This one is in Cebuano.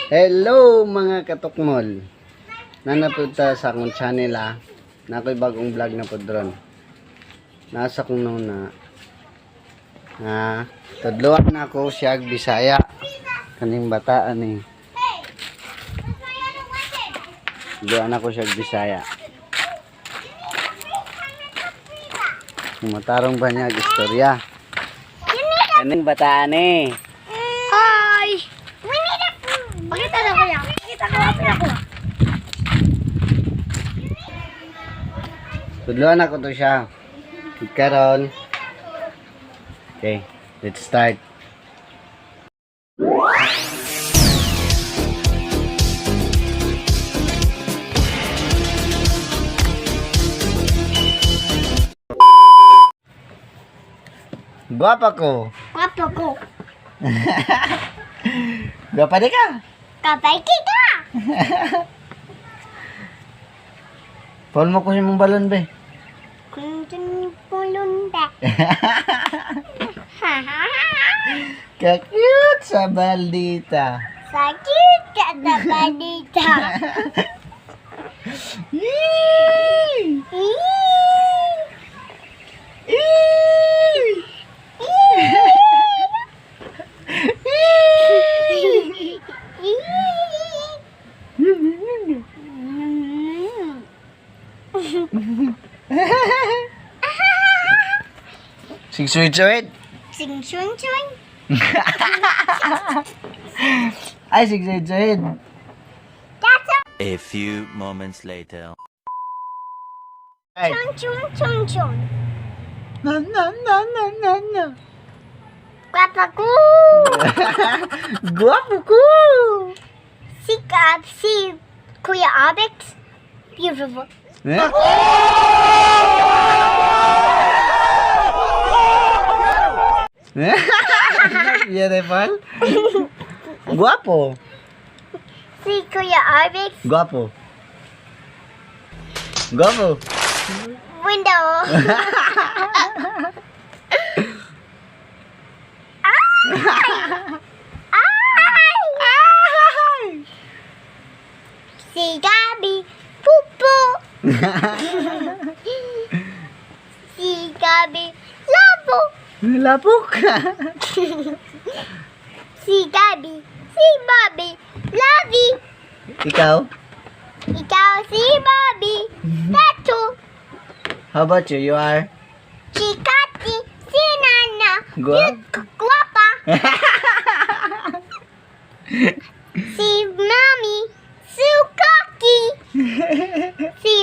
Hello, mga katukmol. Nanapunta sa akong channel ah. Na ako'y bagong vlog na po dron. Nasa kong nauna. Na tudluan na ako siya Bisaya. Kaning bataan eh. Tudluan ako siya Bisaya. Matarong ba niya ang istorya? Kaning bataan eh. Hi! Pakita na, kuya. Pakita ko, pakita ko. Tudluan ako to siya. Karon. Okay, let's start. Guwapa ko. Gwapo ko. Guwapa di ka. Kapay kita! Paul mo ko mong balon be. Kuntin pulunda. Ha ha ha! Ka-cute sa baldita. Sakit ka na balita. Yee! Eee! Eee! Eee! Sig sweet sweet. Sing chun chun. Ay, sig sweet sweet. That's a A few moments later. Ay. Chun chun chun chun. Na na na na na na. Guwapa ko! Guwapo ko. Si, si Kuya Abix. Beautiful. Eh? Eh? Beautiful. Guwapo. Si Kuya Abix. Guwapo. Guwapo. Window. Ay! Ay! Si Gabi. Pupo. Si Gabi. Labo. Lapok. Si Gabi. Si Bobby. Lovey. Ikaw? Ikaw si Bobby. Tato. How about you? You are? Si Kati. Si Nana. Guwap? Guwapa. Si Mami. Sukaki. Si